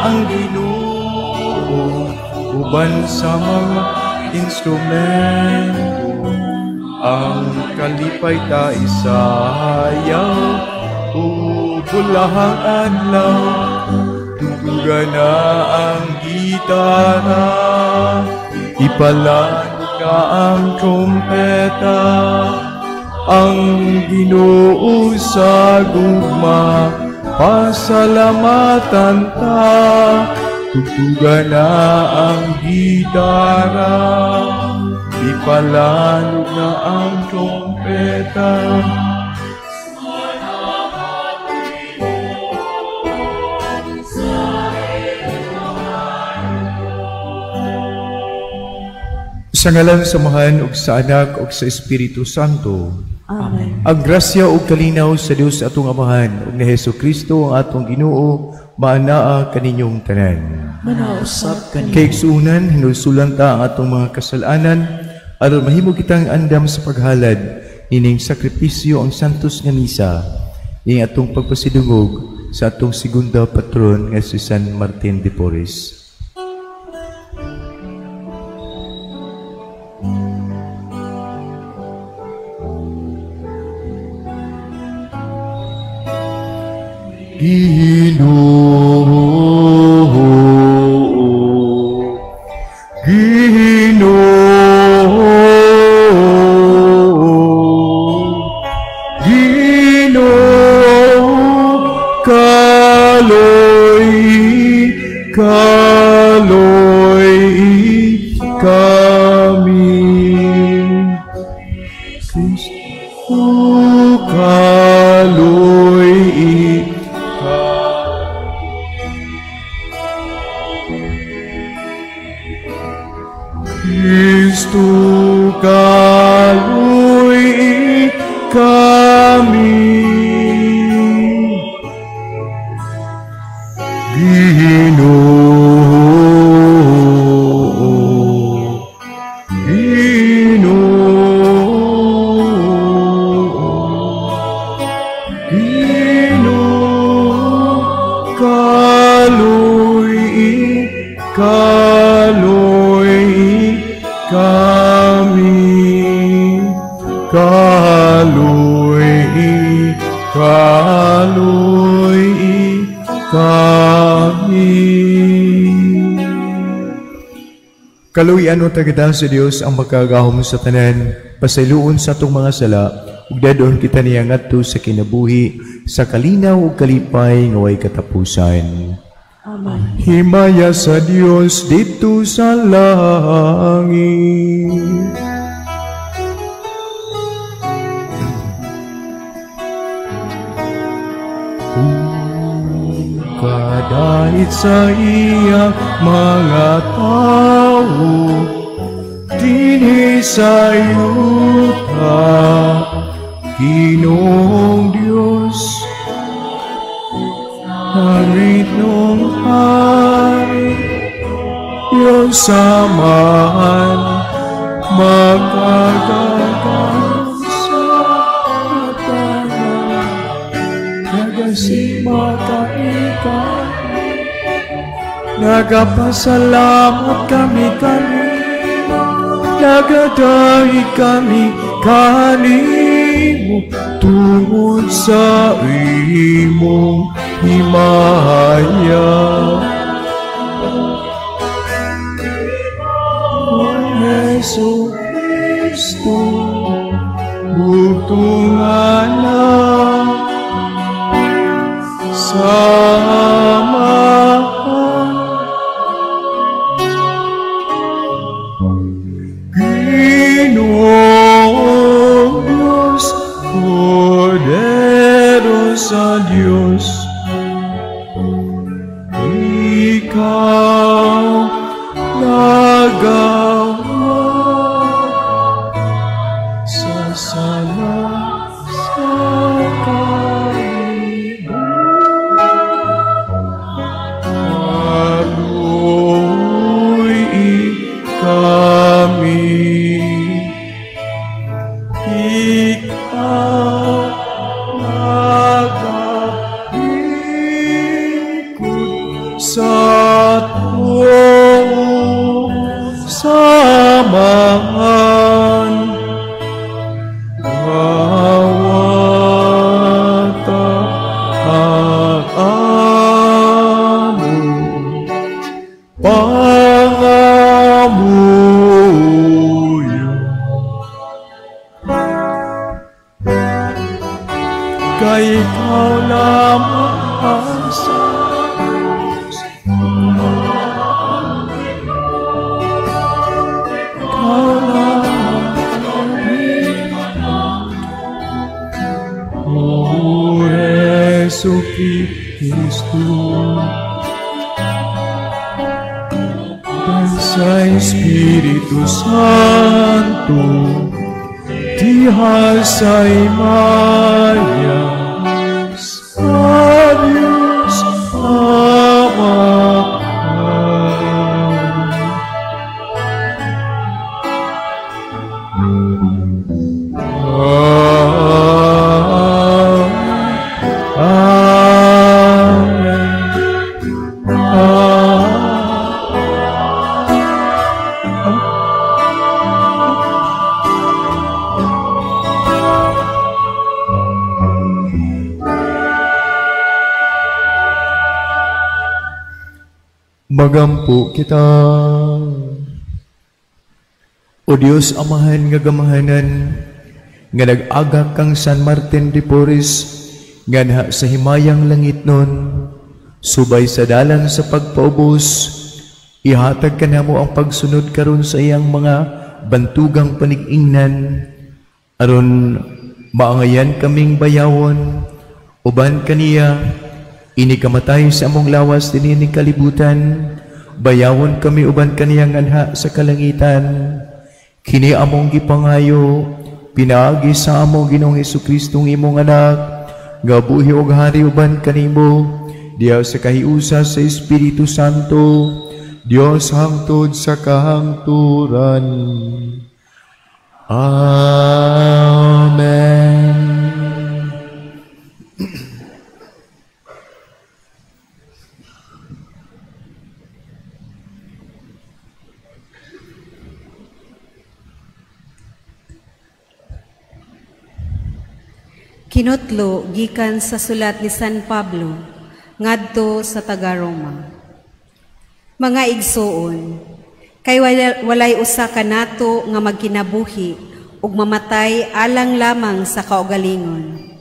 Ang Ginoo uban sa mga instrumento, ang kalipay ta isayaw ug bulahang adlaw. Tugtugan na ang gitara, ipalanog na ang trompeta. Ang Ginoo sa gugma pasalamatan ta. Tugtugan na ang gitara, ipalanog na ang trompeta. Sa ngalan sa Amahan ug sa Anak ug sa Espiritu Santo. Amen. Ang grasya ug kalinaw sa Dios atong Amahan ug ni Hesus Kristo ang atong Ginoo maanaa kaninyong tanan. Manausab kanimo. Kay igsuonan, hinulsulan ta ang atong mga kasalanan aron mahimo kitang andam sa paghalad ining sakripisyo ang santos nga misa ing atong pagpasidungog sa atong segunda patron nga si San Martin de Porres. Ginoo, Ginoo, Ginoo, kaloy, kaloy kami. Kristo, kaloy Kristo, kaloy kami. Ginoo, Ginoo, Ginoo, kaloy, kaloy kami. Kaloy, kaloy kami. Kaluoyan o tagadang sa Dios ang makagahom sa tanan, pasayloon sa atong mga sala, ug dadon kita niya ngadto sa kinabuhi, sa kalinaw ug kalipay nga way katapusan. Amen. Himaya sa Dios didto sa langit. Kadait sa iya mga tao dinhi sa yuta, Ginoong Dios, langit nung hari, Diyos Amahan, makagagahom sa tanan, nagasimata ikaw, nagapasalamat kami kanimo, nagadaig kami kanimo, tungod sa imong himaya. O Jesu Kristo, bugtong anak sa Amahan, Ginoong Diyos, Kordero sa Diyos, ikaw nagahuma. Hesukristo, sa Espiritu Santo, diha sa himaya, sa Diyos Ama. Magampo kita. O Dios Amahan nga gamahanan, nga nag-agak kang San Martin de Porres, nga nha sa himayang langit nun, subay sa dalan sa pagpaubos, ihatag ka namo ang pagsunod karon sa iyang mga bantugang panig-ingnan, aron maangayan kaming bayawon, uban kaniya, ini kamatay sa among lawas dinhi kalibutan, bayawon kami uban kaniyang anha sa kalangitan. Kini among gipangayo, pinaagi sa among Ginoong Hesukristo imong anak, nga buhi og hari uban kanimo, diha sa kahiusa sa Espiritu Santo, Dios hangtod sa kahangturan. Amen. Kinutlo gikan sa sulat ni San Pablo ngadto sa taga-Roma. Mga igsoon, kay walay usa kanato nga magkinabuhi ug mamatay alang lamang sa kaugalingon.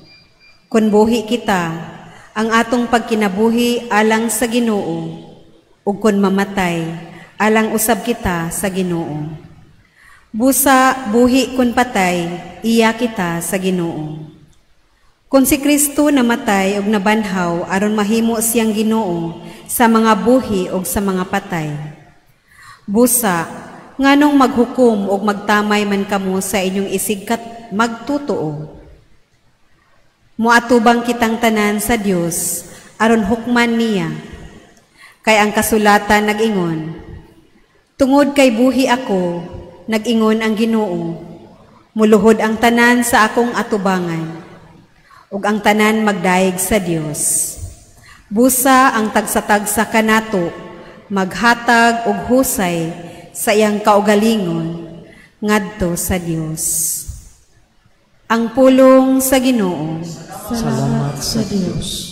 Kun buhi kita, ang atong pagkinabuhi alang sa Ginoo, ug kun mamatay alang usab kita sa Ginoo. Busa buhi kun patay, iya kita sa Ginoo. Kung si Kristo namatay og nabanhaw aron mahimo siyang Ginoo sa mga buhi og sa mga patay. Busa, nganong maghukom og magtamay man kamo sa inyong isig kat magtotoo. Moatubang kitang tanan sa Dios aron hukman niya. Kay ang kasulatan nag-ingon, tungod kay buhi ako, nag-ingon ang Ginoo, muluhod ang tanan sa akong atubangan, ug ang tanan magdayeg sa Dios. Busa ang tagsa-tagsa kanato maghatag og husay sa iyang kaugalingon ngadto sa Dios. Ang pulong sa Ginoo. Salamat sa Dios.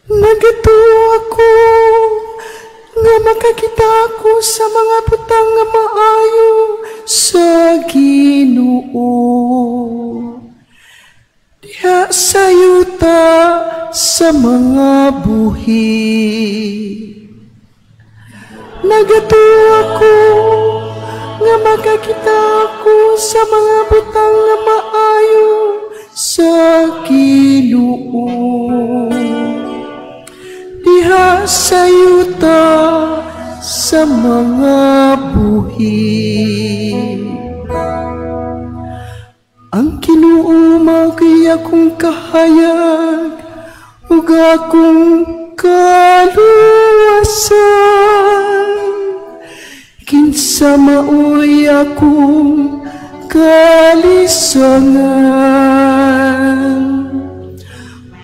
Nagatuo ako nga makakita ako sa mga butang nga maayo sa Ginoo. Diha sa yuta sa mga buhi. Nagatuo ako nga makakita ako sa mga butang nga maayo sa Ginoo. Diha sa yuta sa mga buhi. Ang Ginoo mao'y akong kahayag ug akong kaluwasan. Kinsa mao'y akong kalisangan.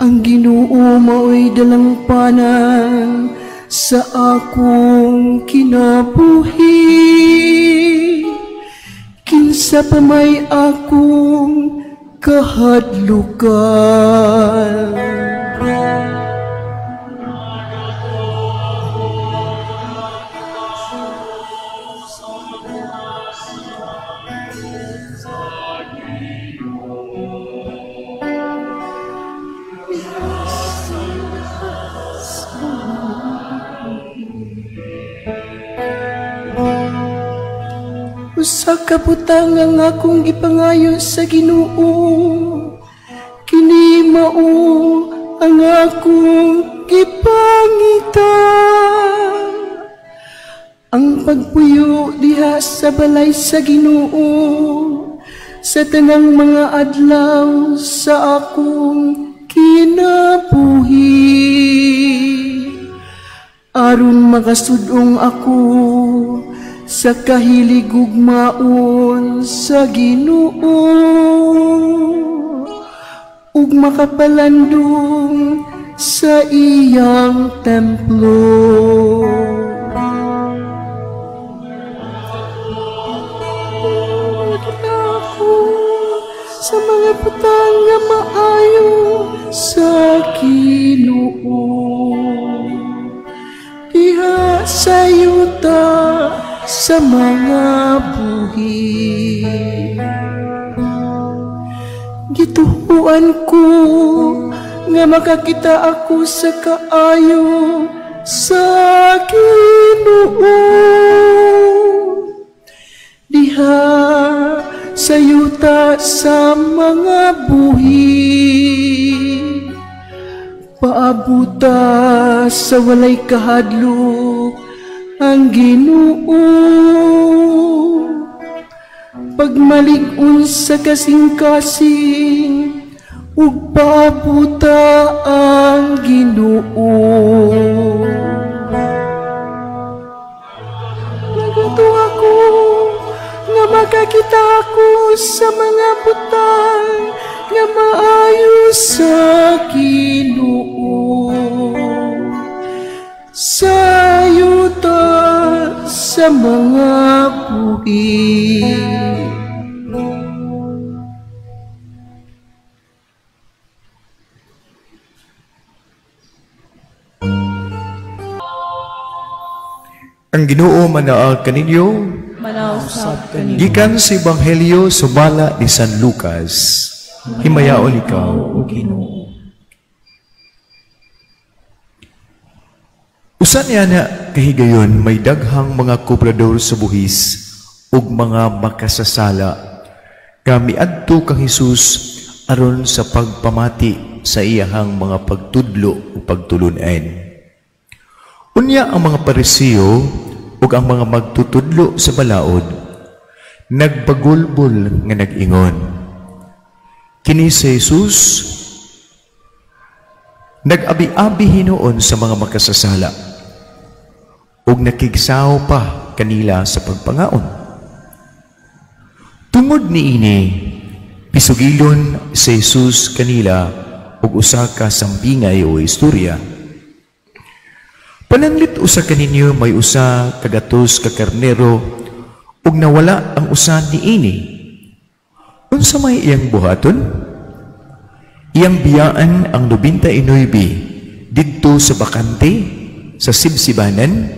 Ang Ginoo mao'y dalangpanan sa akong kinabuhi. Kinsa pa may akong kahadlukan. Usa ka butang ang akong gipangayo sa Ginoo, kini mao ang akong gipangita, ang pagpuyo diha sa balay sa Ginoo sa tanang mga adlaw sa akong kinabuhi, aron makasudong ako sa kahiligugmaon sa Ginoo ug makapalandong sa iyang templo. Makita ako sa mga butang nga maayo sa Ginoo, diha sa yuta sa mga buhi. Gituhuan ko nga makakita ako sa kaayo sa Ginoo, diha sa yuta sa mga buhi. Paabuta sa walay kahadlok ang Ginoo, pagmalig-on sa kasing-kasing ug paabuta ang Ginoo. Nagato ako nga makakita ako sa mga butang nga maayo sa Ginoo, sa yuta sa mga buhi. Ang Ginoo manaag kaninyo, manausab kaninyo. Gikan sa Ebanghelyo sumala ni San Lucas. Himayaon ikaw, o Ginoo. Usa niya na kahigayon may daghang mga kobrador sa buhis ug mga makasasala. Kami adto kang Hesus aron sa pagpamati sa iyahang mga pagtudlo ug pagtulun-an. Unya ang mga Pariseo ug ang mga magtutudlo sa balaod nagbagulbol nga nag-ingon, kini si Jesus nag-abi-abi hinuon sa mga makasasala ug nakigsaw pa kanila sa pagpangaon. Tungod niini, pisugilon si Jesus kanila og usa ka sambingay o istorya. Pananglit usa kaninyo may usa kagatos ka karnero ug nawala ang usa niini. Unsa may iyang buhaton? Iyang biyaan ang 99 didto sa bakante sa sibsibanan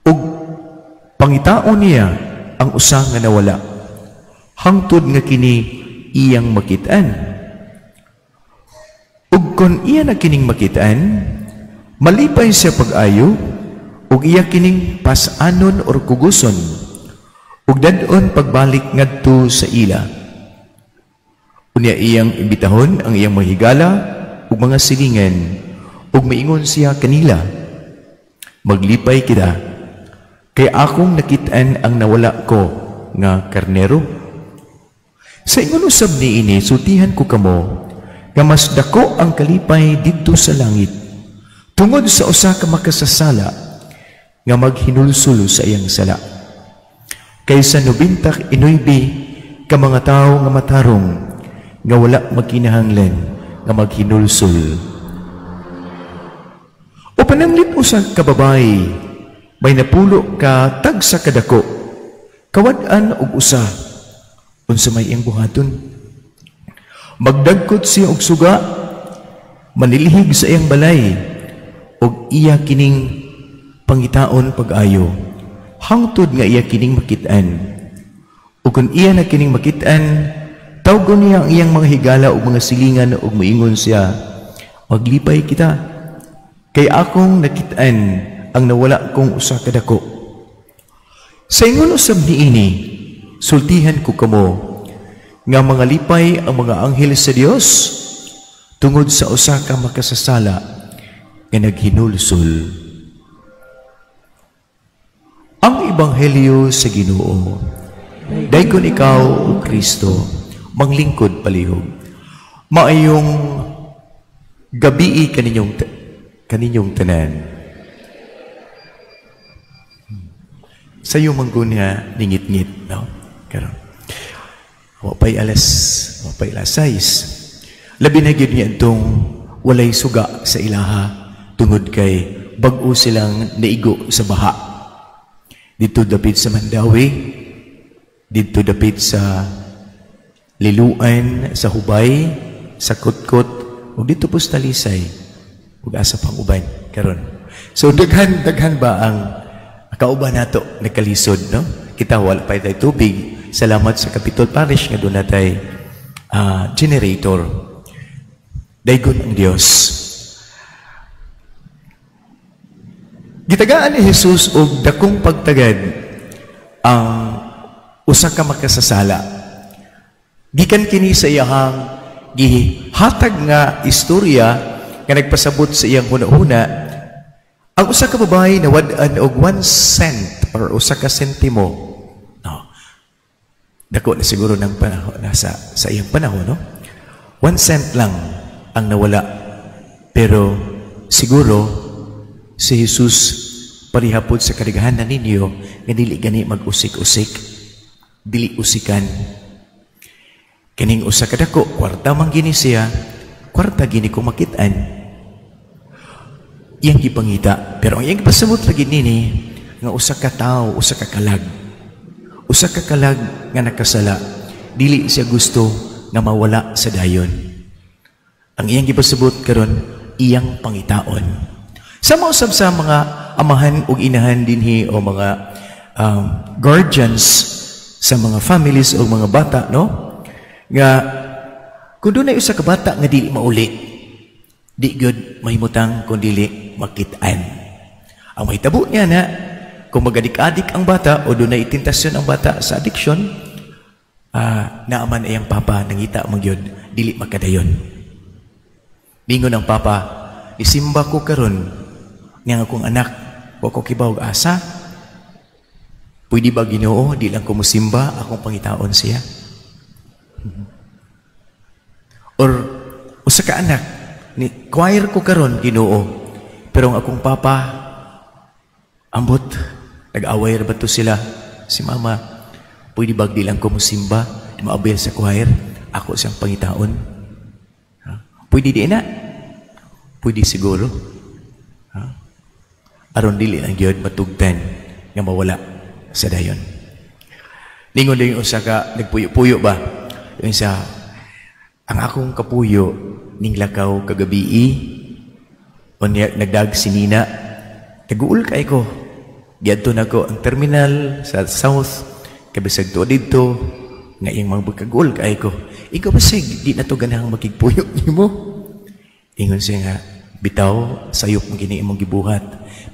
ug pangitaon niya ang usa nga nawala hangtod nga kini iyang makit-an. Ug kon iya na kining makit-an, malipay siya pag-ayo ug iya kining pas-anon or kuguson ug dad-on pagbalik ngadto sa ila. Unya iyang imbitahon ang iyang mga higala ug mga silingan ug miingon siya kanila, maglipay kita kay akong nakit-an ang nawala ko nga karnero. Sa ingon usab niini, sultihan ko kamo nga mas dako ang kalipay didto sa langit tungod sa usa ka makasasala nga maghinulsol sa iyang sala, kaysa 99 ka mga tawo nga matarong nga wala magkinahanglan nga maghinulsol. O pananglit usa ka babayi may napulo ka tagsa kadako, kawad-an og usa, unsa may iyang buhaton? Magdagkot siya og suga, manilihig sa iyang balay, og iya kining pangitaon pag-ayo, hangtod nga iya kining makit-an. Ug kun iya na kining makit-an, tawgon niya ang iyang mga higala ug mga silingan ug moingon siya, maglipay kita kay akong nakit-an ang nawala kong usa ka dako. Sa ingon usab niini, sultihan ko kamo nga mga lipay ang mga anghel sa Dios tungod sa usa ka makasasala nga naghinulsol. Ang Ebanghelyo sa Ginoo. Daykon ikaw, O Kristo, manglingkod palihog. Maayong gabii kaninyong tanan. Sayo manggunya ningit-ngit, no? Karon. Wa pay alas 6. Labi na gyud niya itong walay suga sa ilaha tungod kay bag-o silang naigo sa baha. Dito dapit sa Mandawi, dito dapit sa Liluan, sa Hubay, sa Kutkot, ug dito po sa Talisay, ug asa pang uban karon. So daghan ba ang kauban nato nagkalisod, no? Kita wala pa tay tubig. Salamat sa Capitol Parish nga doon natay generator. Daygon ang Dios. Gitagaan ni Jesus og dakong pagtagad ang usa ka makasasala. Gikan kini sa iyahang gihatag nga istorya nga nagpasabot sa iyang hunahuna, ang usa ka babae nawad-an og 1 cent or usa ka sentimo. No. Dako na siguro ng panahon, nasa sa iyang panahon, no? 1 cent lang ang nawala. Pero siguro si Jesus parihapod sa kadaghanan ninyo nga dili gani mag-usik-usik, dili usikan. Kining usa ka dako, kwarta man gini siya, kwarta gini ko makit-an. Iyang gipangita, pero ang iyang gipasabot lagi nini nga usa ka tawo, usa ka kalag. Usa ka kalag nga nakasala, dili siya gusto nga mawala sa dayon. Ang iyang gipasabot karon, iyang pangitaon. Sama usab sa mga amahan ug inahan dinhi o mga guardians sa mga families o mga bata, no? Nga kung dunay usa ka bata nga dili mauli, di gyud mahimutang kung dili makit-an. Ang mahitabo niya na kung magadik-adik ang bata o dunay tentasyon ang bata sa addiction, naaman ayang papa nangita man gyud dili makadayon. Mingon ang papa, isimba ko karon niyang akong anak, wa ko kibaw og asa. Pwede ba Ginoo, di lang ko musimba, akong pangitaon siya? Or usa ka anak, ni choir ko karon Ginoo, pero ang akong papa ambot, nag-away ra ba to sila si mama? Pwede ba di lang ko musimba, maabil sa choir, ako siyang pangitaon? Ha? Pwede di na? Pwede siguro. Ha? Aron dili lang gyud matugtan nga mawala sa dayon. Ningon din usa ka nagpuyo-puyo ba? Yung sa ang akong kapuyo ning lakaw kagabii unya nagdag si Nina, taguol kay ko. Giadto nako ang terminal sa South kabisag tuo didto nga iyang mga pagkaguol kay ko. Ikaw basig di na to ganahang makigpuyo nimo. Ingon siya nga bitaw sayop mo gini imong gibuhat.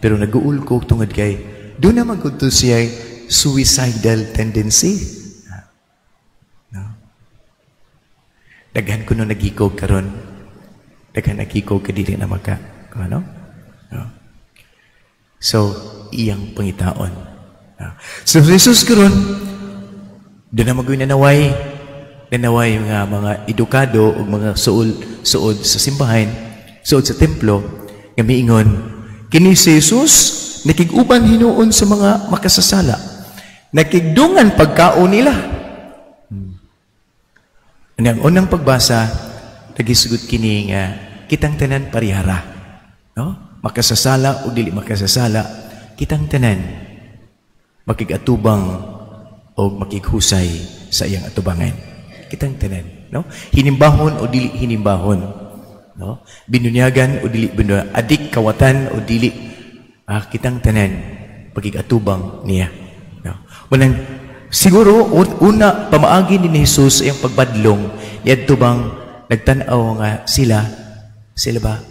Pero naguol ko tungod kay doon naman kung to siya suicidal tendency. No? Daghan ko no nagikog karon. Daghan nagikog ka dili na maka. Ano? No? So, iyang pangitaon. No? So, Jesus karon, doon na mag-uwi nanaway. Nanaway nga mga edukado o mga suod sa simbahan, suod sa templo, nga miingon, kini si Jesus, nakig-uban hinuon sa mga makasasala. Nakigdungan pagkaon nila. Ang unang pagbasa, nagisugod kini nga kitang tanan parihara. No? Makasasala o dili makasasala, kitang tanan makigatubang o makighusay sa iyang atubangan. Kitang tanan, no? Hinimbahon o dili hinimbahon, no? Binunyagan o dili binunyagan, adik kawatan o dili, kitang tanan pakigatubang niya, no? Manang siguro una pamaagi ni Jesus iyang pagbadlong niadto bang nagtan-aw nga sila ba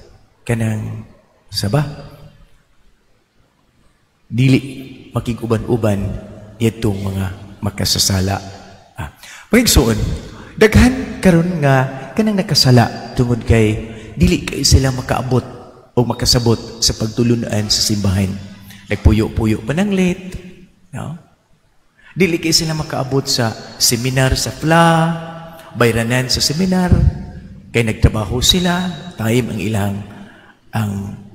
kanang saba Dili makig-uban-uban itong mga makasasala. Mga igsoon, daghan karon nga kanang nakasala tungod kay dili kay sila makaabot o makasabot sa pagtulunan sa simbahan. Nagpuyo-puyo pananglit, no? Dili kay sila makaabot sa seminar sa FLA, bayranan sa seminar, kay nagtrabaho sila, time ang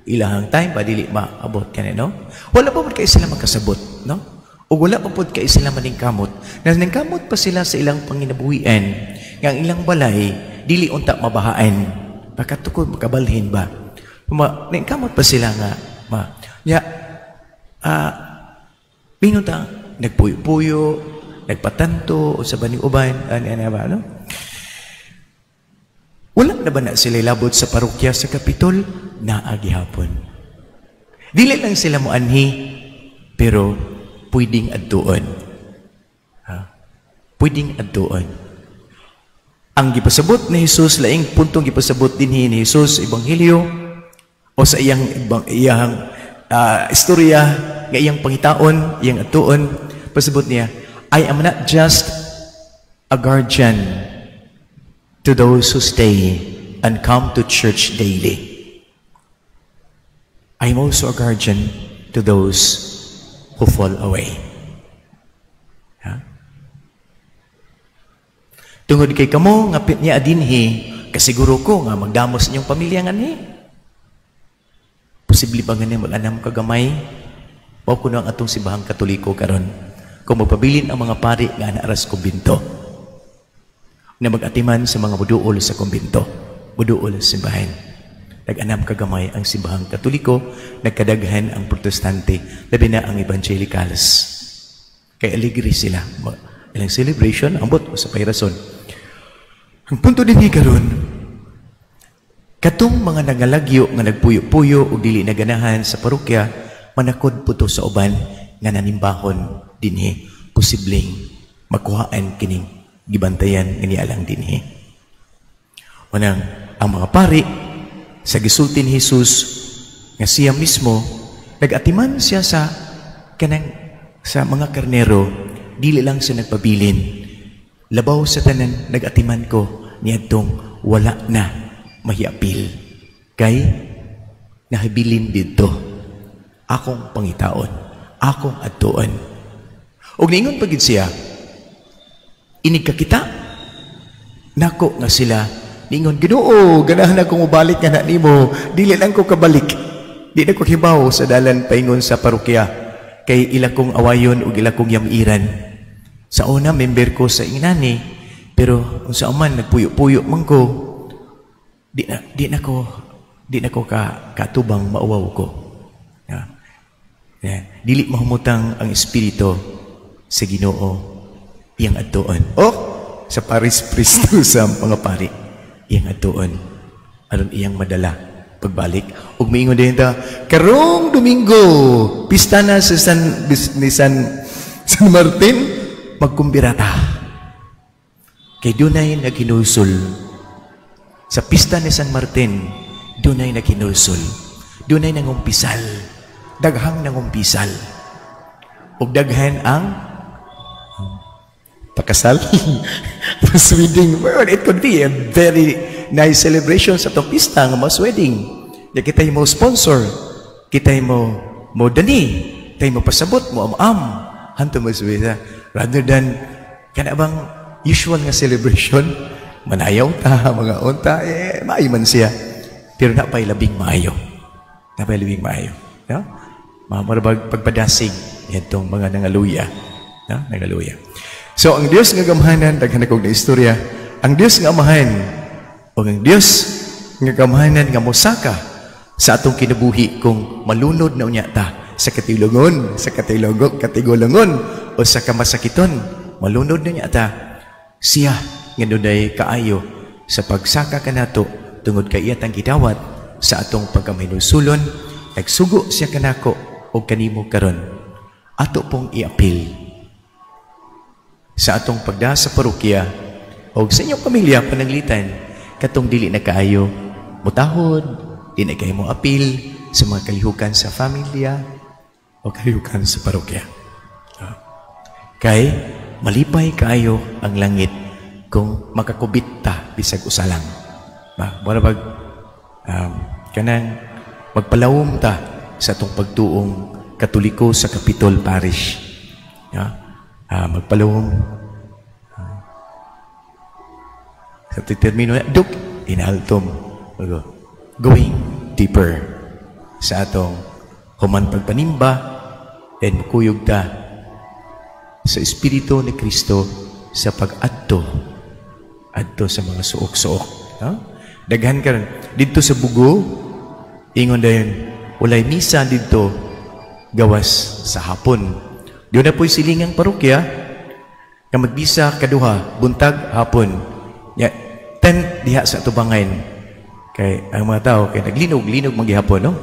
ilang time ba dili maabot kani, no? Wala pa pud kay sila makasabot, no? O wala pa pud kay sila maningkamot. Naningkamot pa sila sa ilang panginabuhian nga ang ilang balay dili unta mabahaan. Pagkatukod makabalhin ba? Ningkamot pa sila nga ma. Ya mingon ta nagpuyo-puyo, nagpatanto o sa baning uban, ani ani ba, no? Wala na ba na sila labot sa parokya sa Kapitol? Naa gihapon. Dili lang sila moanhi, pero pwedeng adtuon. Ha? Pwedeng adtuon. Ang gipasabot ni Jesus, laing puntong gipasabot dinhi ni Jesus sa Ebanghelyo o sa iyang istorya nga iyang pangitaon, iyang adtuon, pasabot niya, "I am not just a guardian to those who stay and come to church daily. I am also a guardian to those who fall away." Ha? Tungod kay kamo nga niya dinhi, kasiguro ko nga magdamos inyong pamilya nganhi. Posible ba nga mag-anam kagamay? Mao kuno ang atong simbahang Katoliko karon. Kung magpabilin ang mga pari nga ana ra sa kumbinto, na mag-atiman sa mga muduol sa kumbinto, muduol sa simbahan. Nag-anam kagamay ang simbahang Katoliko, nagkadaghan ang Protestante, labi na ang Evangelicals. Kay aligre sila. Ilang celebration, ambot sa pahirason. Ang punto din karon, katong mga nangalagyo nga nagpuyo-puyo o dili naganahan sa parokya, manakod po to sa uban nga nanimbahon dinhi, posibleng makuhaan kining gibantayan nga nialang dinhi. Unang, ang mga pari, sa gisulti ni Jesus, nga siya mismo, nag-atiman siya sa kanang sa mga karnero, dili lang siya nagpabilin. Labaw sa tanan, nag-atiman ko niadtong wala na mahiapil. Kay nahabilin didto. Akong pangitaon, akong adtuon. Og niingon pa gid siya, inig kakita nako nga sila ningon, "Ginoo, ganahan ako mobalik nga na nimo, dili lang ko kabalik. Di na ko hibaw sa dalan paingon sa parokya kay ila kong awayon ug ila kong yamiran. Sa una member ko sa inani, pero unsa man nagpuyo-puyo man ko, di na ko ka katubang mauwaw ko." Yeah. Yeah. Dili mahumutang ang espiritu sa Ginoo iyang adtuon. O sa parish priest sa mga pari iyang adtuon aron iyang madala pagbalik. Ug miingon din ta karong Domingo, pista na sa San ni San Martin, magkumbirata. Kay dunay naghinulsol sa pista ni San Martin, dunay naghinulsol, dunay nangumpisal, daghang nangumpisal. Ug daghan ang pakasal, mass wedding. Well, it could be a very nice celebration sa atong pista nga mass wedding. Ya kita mo sponsor, kita mo mo dani, tayo mo pasabot, mo am-am. Hanto mo sabi, rather than kana bang usual nga celebration, manayaw ta, mga unta, eh, maayo man siya. Pero napay labing maayo. Napay labing maayo. No? Mga pagpadasig itong mga nangaluya. No? Nangaluya. So, ang Dios nga gamhanan, daghan akong na istorya, ang Dios nga Amahan, o ang Dios nga gamhanan nga mosaka sa atong kinabuhi kung malunod na unya ta sa katilungon, sa katilungon, katigulangon, o sa kamasakiton, malunod na unya ta, siya nga dunay kaayo sa pagsaka kanato tungod kay iya tang gidawat sa atong pagkamahinulsulon, nagsugo siya kanako o kanimo karon. Ato pong iapil sa atong pagda sa parokya o sa inyong pamilya pananglitan katong dili na kaayo mutahod, di na kayo mo apil sa mga kalihukan sa familia. o kayukan sa parokya. Kay malipay kaayo ang langit kung makakubit ta bisag usa lang. Ba, mura bag kanang magpalawom ta sa atong pagtuong Katoliko sa Capitol Parish. Yeah? Magpalawom sa termino duk in altum, going deeper sa atong human pagpanimba, then kuyog ta sa Espiritu ni Kristo sa pag-adto adto sa mga suok-suok. No? Daghan karon didto sa Bugo, ingon dayon walay misa didto gawas sa hapon. Doon na po'y silingang parokya nga magbisa kaduha buntag hapon. Ya, tent diha sa tubangan. Kay ang mga tao kay naglinog-linog manggihapon, no?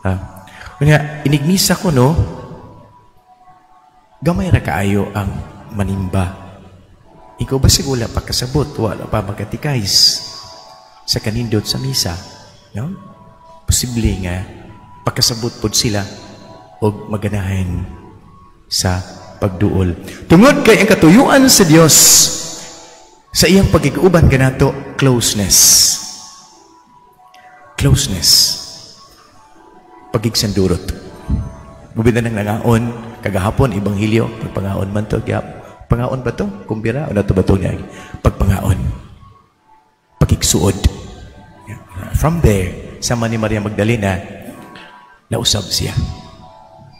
Ha. Unya inigmisa ko, no? Gamay ra kaayo ang manimba. Ikaw ba siguro wala pa kasabot, wala pa magkatikais sa kanindot sa misa, no? Posible nga pakasabot pod sila og maganahan sa pagduol. Tungod kay ang katuyuan sa Dios sa iyang pagkiguban kanato, closeness. Closeness. Pagigsandurot. Mubida nang nangaon kagahapon ebanghelyo, pagpangaon man to, pangaon ba to? Kumbira o nato ba to niya? Pagpangaon. Pagigsuod. From there, sama ni Maria Magdalena, nausab siya.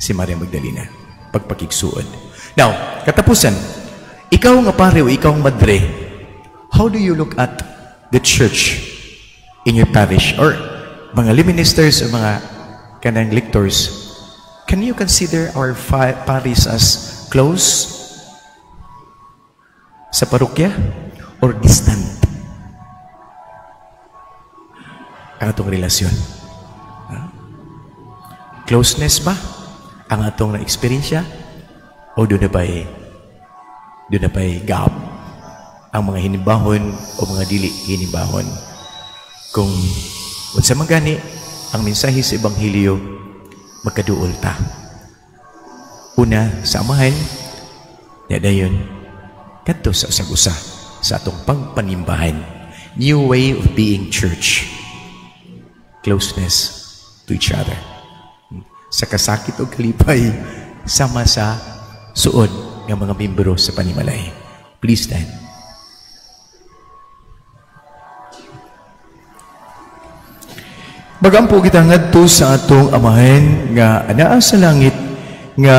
Si Maria Magdalena. Pagpakigsuod. Now, katapusan, ikaw nga pare o ikaw nga madre, how do you look at the church in your parish? Or mga lay ministers o mga kanang lectors, can you consider our parish as close sa parokya or distant ang atong relasyon? Huh? Closeness ba ang atong na-experience o doon na ba'y gap ang mga hinimbahon o mga dili hinimbahon? Kung unsa man gani ang mensahe sa Ebanghelyo, magkaduol ta. Una sa amahan, dayon kadto sa usag-usa sa atong pagpanimbahan. New way of being church. Closeness to each other. Sa kasakit o kalipay, sama sa suod ng mga membro sa panimalay. Please stand. Magampo kita ngadto sa atong Amahan nga anaa sa langit, nga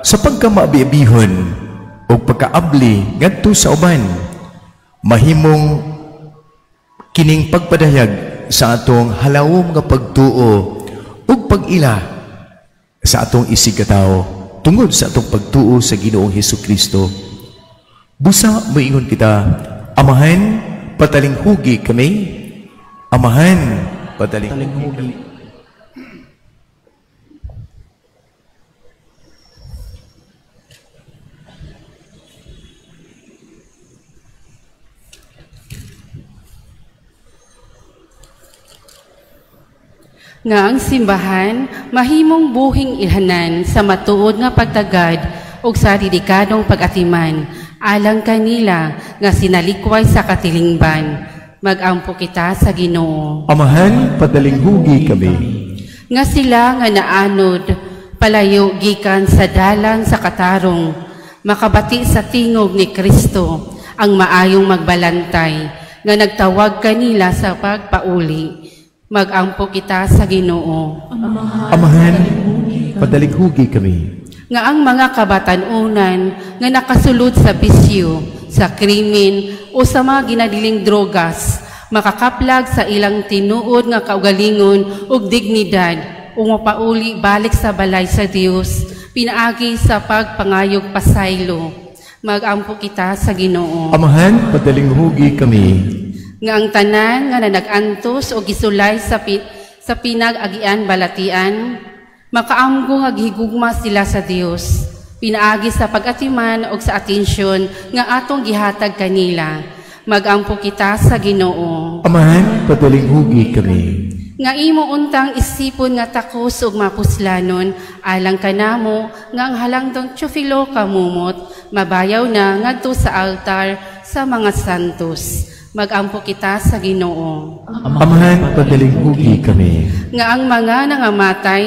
sa pagkamaabiabihon o pagkaabli ngadto sa uban, mahimong kining pagpadayag sa atong halawom nga pagtuo ug pag-ila sa atong isig katawo tungod sa atong pagtuo sa Ginoong Hesukristo. Busa moingon kita, Amahan, patalinghugi kami. Amahan, patalinghugi kami. Nga ang simbahan mahimong buhing ilhanan sa matuod nga pagtagad ug sa dedikadong pag-atiman alang kanila nga sinalikway sa katilingban. Magampo kita sa Ginoo. Amahan, padalinghugi kami. Nga sila nga naanod palayo gikan sa dalan sa katarong, makabati sa tingog ni Kristo ang maayong magbalantay nga nagtawag kanila sa pagpauli. Magampo kita sa Ginoo. Amahan, padalinghugi kami. Nga ang mga kabatanunan nga nakasulod sa bisyo, sa krimen o sa mga ginadiling drogas, makakaplag sa ilang tinuod nga kaugalingon ug dignidad o mapauli balik sa balay sa Dios pinaagi sa pagpangayog pasaylo. Magampo kita sa Ginoo. Amahan, padalinghugi kami. Nga ang tanan nga nanagantos o gisulay sa pinag-agian balatian, makaamgo nga gihigugma sila sa Dios pinaagi sa pag-atiman o sa atensyon nga atong gihatag kanila. Magampo kita sa Ginoo. Amahan, padalinghugi kami. Nga imo untang isipon nga takos ug mapuslanon, alang kanamo nga ang halangdong Teofilo kamumot, mabayaw na ngadto sa altar sa mga santos. Magampo kita sa Ginoo. Amahan, padalinghugi kami. Nga ang mga nangamatay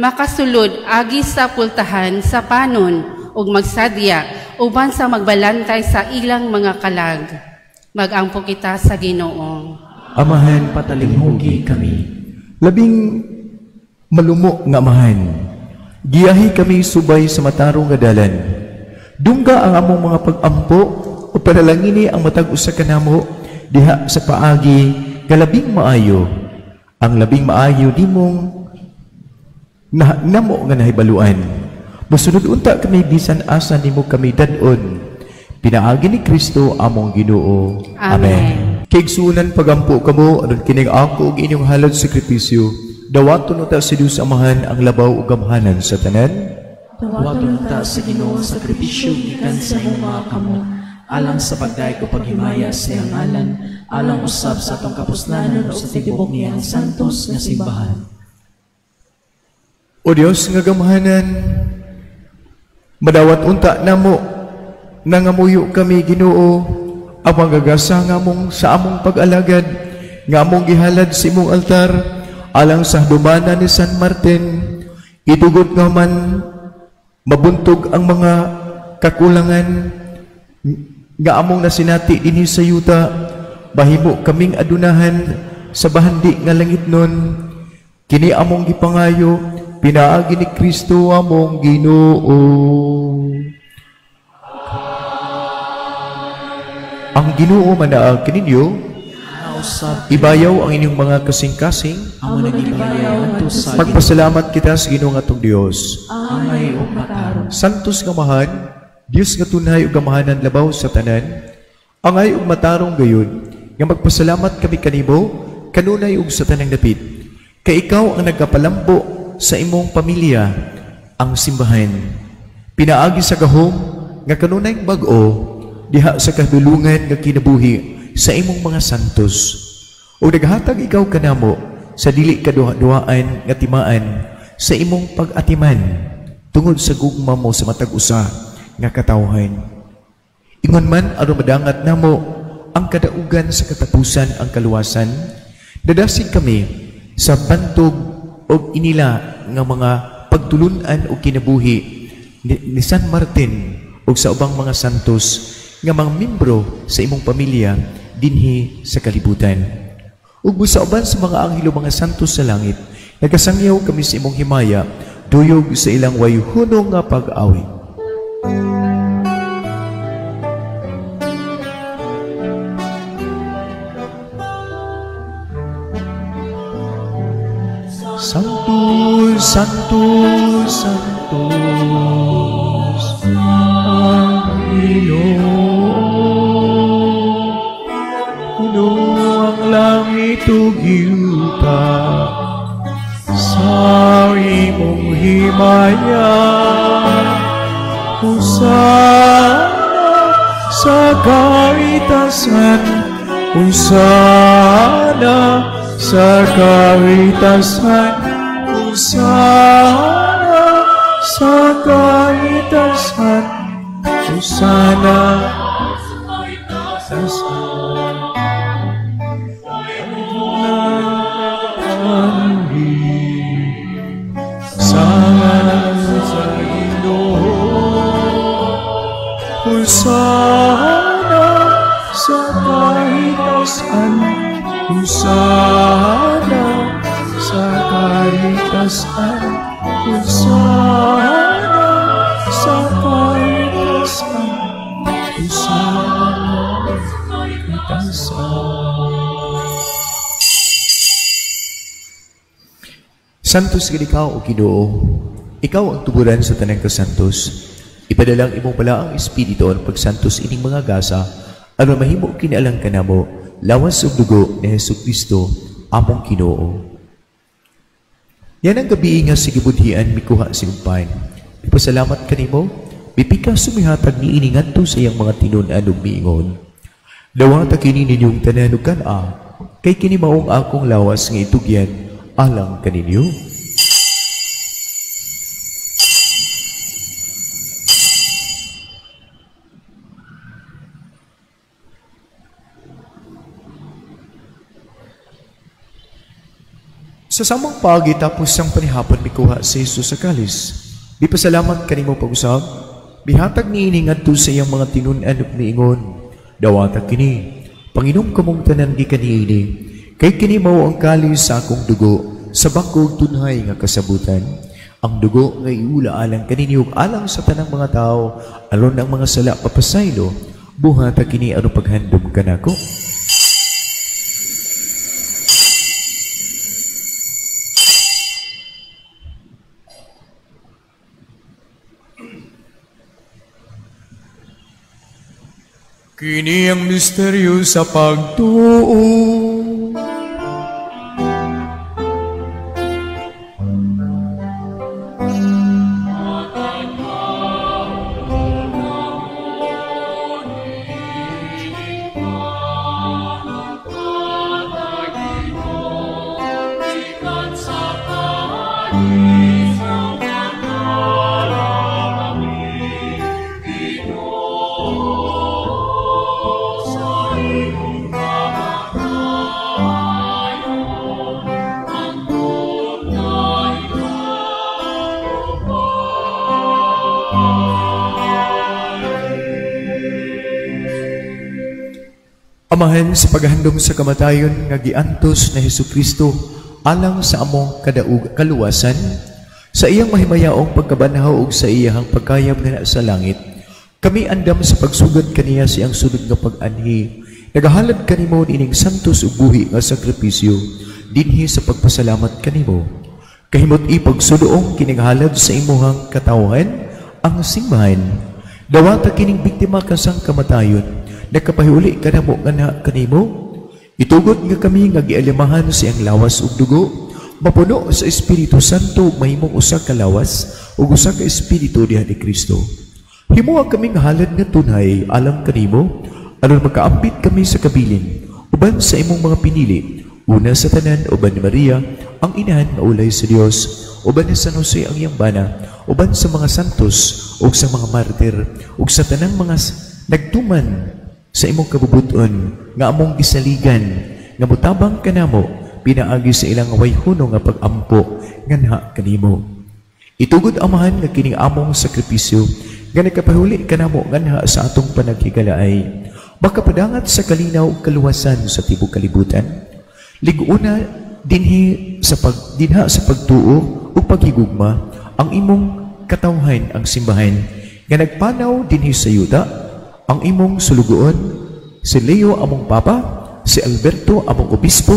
makasulod agi sa pultahan sa panon ug magsadya uban sa magbalantay sa ilang mga kalag. Magampo kita sa Ginoo. Amahan, patalinghugi kami. Labing malumo nga amahan, giyahi kami subay sa matarong nga dalan. Dungga ang among mga pag-ampo o panalangini ang matag usa kanamo diha sa paagi nga labing maayo. Ang labing maayo nimong namo nga nahibaluan. Mosunod unta kami bisan asa nimo kami dad-on. Pinaagi ni Kristo among Ginoo. Amen. Kaigsuonan pagampo kamo aron kining ako ug inyong halad sakripisyo. Dawaton unta sa Dios Amahan ang labaw ug gamhanan sa tanan. Dawaton unta sa Ginoo ang sakripisyo gikan sa imong mga kamot, alang sa pagdayeg ug paghimaya sa iyang ngalan, alang usab sa atong kapuslanon ug sa tibuok niyang santos nga simbahan. O Dios nga gamhanan, madawat unta namo nangamuyo kami Ginoo ang manggagasa nga among sa among pag-alagad nga among gihalad sa imong altar alang sa dumana ni San Martin. Idugot nga man mabuntog ang mga kakulangan nga among nasinati dinhi sa yuta, mahimo kaming adunahan sa bahandi nga langit nun. Kini among gipangayo pinaagi ni Kristo among Ginoo. Ang Ginoo manaag kaninyo, ibayaw ang inyong mga kasing-kasing. Magpasalamat kita sa Ginoo nga atong Dios. Santos nga Amahan, Dios nga tunay ug gamahanan labaw sa tanan, angay ug matarong gayud nga magpasalamat kami kanimo kanunay ug sa tanang dapit. Kay ikaw ang nagkapalambo sa imong pamilya, ang simbahan. Pinaagi sa gahom nga kanunay bag-o diha sa kahadlungan nga kinabuhi sa imong mga santos. O naghatag ikaw kanamo sa dili kaduha-duhaan nga timaan sa imong pag-atiman tungod sa gugma mo sa matag usa nga katawhan. Ingon man aron madangat namo ang kadaugan sa katapusan ang kaluwasan, dadasig kami sa bantog og inila nga mga pagtulun-an og kinabuhi ni San Martin ug sa ubang mga santos nga mga membro sa imong pamilya dinhi sa kalibutan. Ug sa uban sa mga anghel ug mga santos sa langit, nagasangyaw kami sa imong himaya, duyog sa ilang wayhunong nga pag-awit. Santo, Santo, Santos, ang Ginoo. Puno ang langit ug yuta sa imong himaya. Hosana sa kaitasan, Hosana sa kaitasan, Hosana sa kaitasan, Hosana sa kaitasan. Sa Ginoo, Hosana sa kaitasan, Hosana sa kaitasan, Hosana sa kaitasan, Hosana sa kaitasan. Santos gid ikaw, o Ginoo, ikaw ang tuburan sa tanang kasantos. Ipadalang imong balaang espiritu ang pagsantos ining mga gasa, aron mahimo kinialang kanamo lawas ug dugo ni Hesukristo among Ginoo. Yan ang gabi nga sige budhian mikuha sa umpan. Ipasalamat kanimo, mipika sumihatag niini ngadto sa iyang mga tinun-an ug miingon. Dawata kini ninyong tanan ug kan-a, kay kini maong akong lawas nga itugyan alang kaninyo. Sa samang pagi tapos sang panihapon mikuha si Jesus sa kalis. Bipasalamat kanimo pag-usab, bihatag niini ngadto sa iyang mga tinun-an ug niingon, dawata kini, panginom kamong tanan gikan niini, kay kini mao ang kalis sa akong dugo sa bag-ong tunhay nga kasabutan. Ang dugo nga iula alang kaninyo ug alang sa tanang mga tawo, aron ang mga sala papasaylo, buhata kini aron paghandom kanako. Kini ang misteryo sa pagtuo. Amahan, sa paghandom sa kamatayon nga giantos na Hesukristo alang sa among kadaug kaluwasan, sa iyang mahimayaong pagkabanhaw ug sa iyang pagkayab nga sa langit, kami andam sa pagsugod kaniya sa iyang sunod nga pag-anhi. Nagahalad kanimo niining santos ug buhi nga sakripisyo dinhi sa pagpasalamat kanimo. Kahimot ipagsudoong kining halad sa imuhang katawhan ang simbahan. Dawata kining biktima kasang kamatayon, nagkapahiuli ka na mo nga na kanimo. Itugot nga kami nga gialimahan sa iyang lawas ug dugo, mapuno sa Espiritu Santo ug mahimong usa ka lawas ug usa ka espiritu diha ni Kristo. Himoa kami nga halad nga tunay alang kanimo, aron makaambit kami sa kabilin uban sa imong mga pinili, una sa tanan uban ni Maria ang inahan nga ulay sa Dios, uban ni San Jose ang iyang bana, uban sa mga santos ug sa mga martir ug sa tanang mga nagtuman sa imong kabubuton nga among gisaligan nga motabang kanamo pinaagi sa ilang wayhuno nga pag-ampo nganha kanimo. Itugod Amahan nga kining among sakripisyo nga nagkapahuli kanamo nganha sa atong panaghigalaay makapadangat sa kalinaw ug kaluwasan sa tibok kalibutan. Lig-una dinhi sa dinha sa pagtuo ug paghigugma ang imong katawhan ang simbahan nga nagpanaw dinhi sa yuta, ang imong sulugoon, si Leo among Papa, si Alberto among Obispo,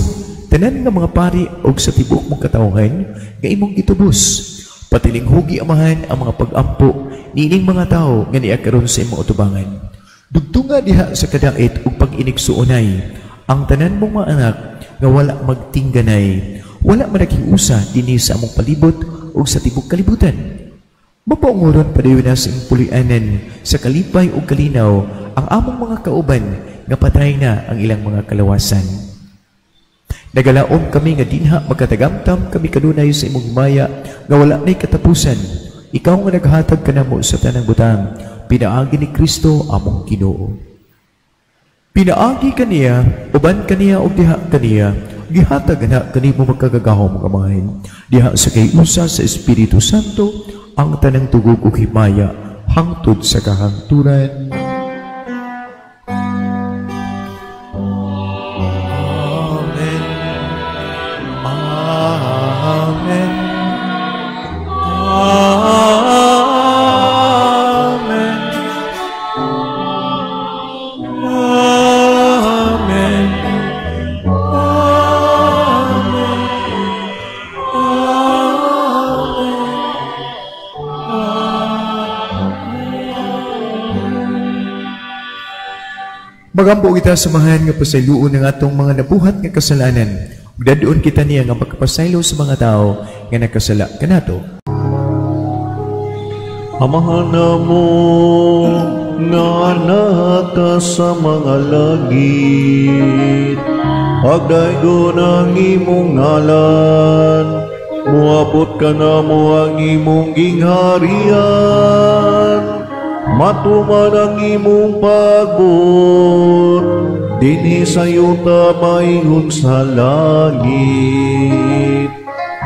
tanan nga mga pari og sa tibuok mong katawhan nga imong gitubos. Patilinghugi Amahan ang mga pag-ampo niining mga tawo nga niya karon sa imong utubangan. Dugtunga diha sa kadait ug pag-inigsuonay ang tanan mong mga anak nga wala magtingganay, wala managhiusa dinhi sa among palibot ug sa tibuok kalibutan. Mapaunguron padayon na sa imong pulianan sa kalipay ug kalinaw ang among mga kauban nga patay na ang ilang mga kalawasan. Nagalaom kami nga dinha magkatagamtam kami kanunay sa imong himaya nga wala nay katapusan. Ikaw nga naghatag kanamo sa tanang butang, pinaagi ni Kristo among Ginoo. Pinaagi kaniya, uban kaniya ug diha kaniya, gihatag na kanimo magkagagahom nga Amahan, diha sa kay-usa sa Espiritu Santo ang tanang tugog ug himaya hangtod sa kahangturan. Amen. Amen. Amen. Amen. Amen. Magampo kita samahan nga pasayloon ang atong mga nabuhat nga kasalanan. Ug dadon kita niya nga makapasaylo sa mga tao nga nakasala kanato. Amahan namo nga naka sa mga langit, Pagdaygon ang imong ngalan, muabot ka na mo ang imong gingharian, matuman ang imong pagbuot, dinhi sa yuta maingon sa langit.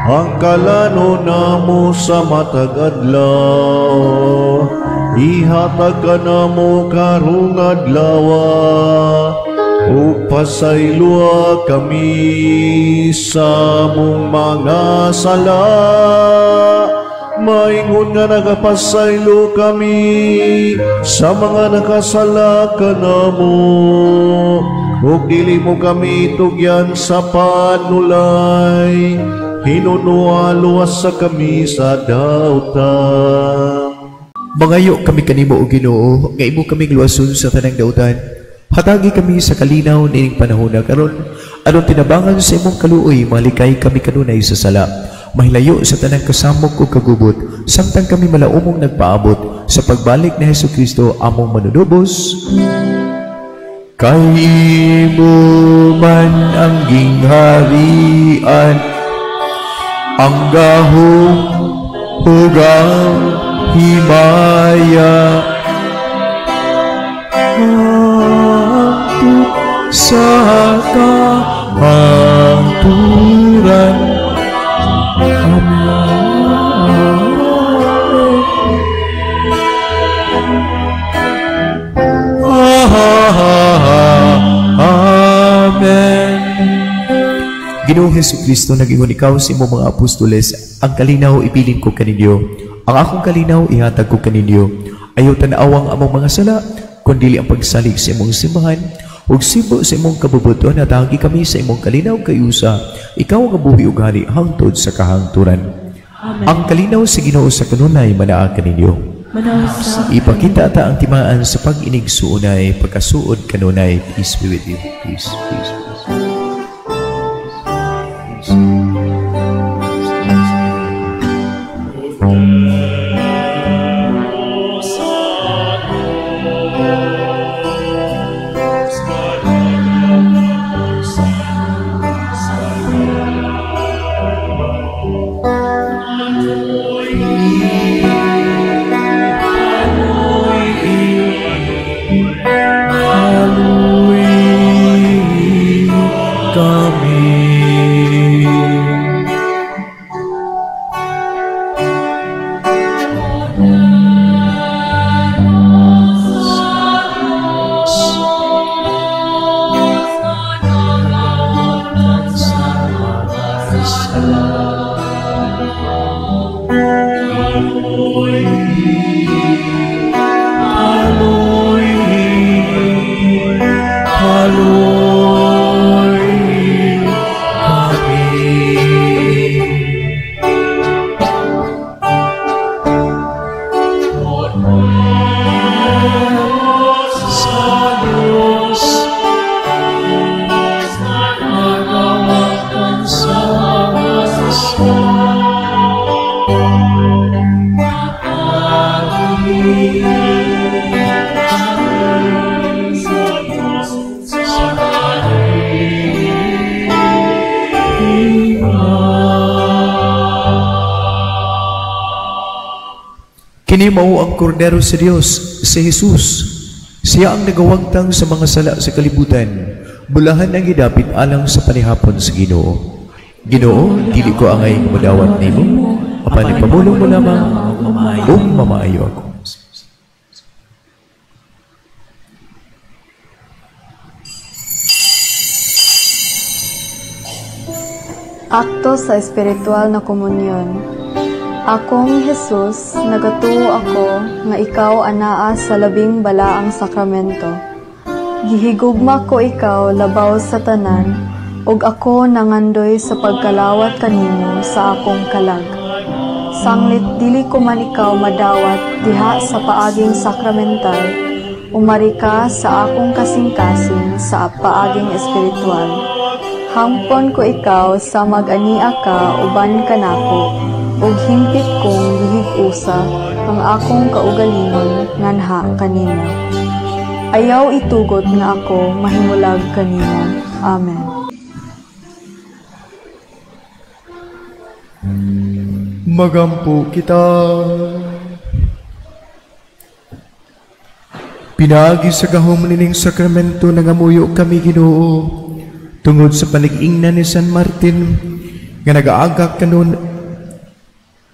Ang kalano namo sa matag adlaw, ihatag ka namo karong adlaw, ug pasayloa kami sa among mga sala, maingon nga nagapasaylo kami sa mga nakasala kanamo, ug dili mo kami tugyan sa panulay, hinunua luwas sa kami sa dautan. Mangayo kami kanimo o Ginoo, nga imo kaming luwason sa tanang dautan. Hatagi kami sa kalinaw nining panahon na karon, aron tinabangan sa imong kaluoy, malikay kami kanunay sa sala. Mahilayo sa tanang kasamok o kagubot, samtang kami malaumong nagpaabot sa pagbalik ni Hesus Kristo among manunubos. Kay imo man ang gingharian, ang gahom ug ang himaya, sa kahangturan. Amen. Amen. Ginoong Hesukristo, nag-ingon ikaw sa imong mga apostoles, ang kalinaw ibilin ko kaninyo, ang akong kalinaw ihatag ko kaninyo. Ayaw tan-awang among mga sala, kundili ang pagsalig sa imong simbahan, ug sibo sa imong kabubuton, hatagi kami sa imong kalinaw kayusa, ikaw ang buhi ug hari hangtod sa kahangturan. Amen. Ang kalinaw sa Ginoo sa kanunay manaa kaninyo. Ipakita ta ang timaan sa pag-inig suunay, pagkasuod kanunay. Peace be with you. Peace, peace, peace. Peace. Kini mao ang kordero sa Dios, si Jesus. Siya ang nagawagtang sa mga sala sa kalibutan. Bulahan ang gidapit alang sa panihapon sa Ginoo. Ginoo, dili ko angay madawat nimo, apan ipamulong mo lamang ug mamaayo ako. Akto sa espiritual na komunyon. Akong Jesus, nagatuo ako nga ikaw anaa sa labing balaang sakramento. Gihigugma ko ikaw labaw sa tanan, ug ako nangandoy sa pagkalawat kanimo sa akong kalag. Sanglit dili ko man ikaw madawat diha sa paaging sakramental, umari ka sa akong kasing-kasing sa paaging espiritual. Hangpon ko ikaw sa mag-ania ka uban kanako, ug hingpit kong gihig-usa ang akong kaugalingon nganha kanimo. Ayaw itugot nga ako mahimulag kanimo. Amen. Magampo kita. Pinaagi sa gahom nining sakramento nangamuyo kami, Ginoo, tungod sa panig-ingnan ni San Martin nga nagaagak kanon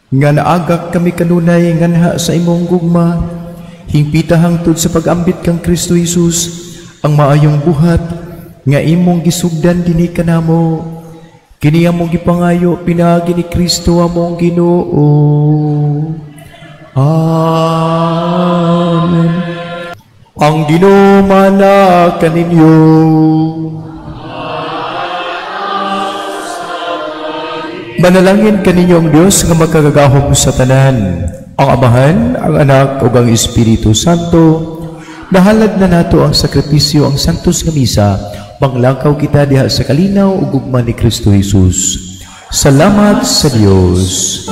nga naagak kami kanunay nganha sa imong gugma, hingpita hangtod sa pag-ambit kang Kristo Jesus ang maayong buhat nga imong gisugdan dinhi kanamo. Kini among gipangayo pinaagi ni Kristo among Ginoo. Amen. Ang Ginoo mana kaninyo. Manalangin kaninyo ang Dios nga makagagahom sa tanan, ang Amahan, ang Anak ug ang Espiritu Santo. Nahalad na nato ang sakripisyo, ang santos nga misa. Manglakaw kita diha sa kalinaw ug gugma ni Kristo Jesus. Salamat sa Dios.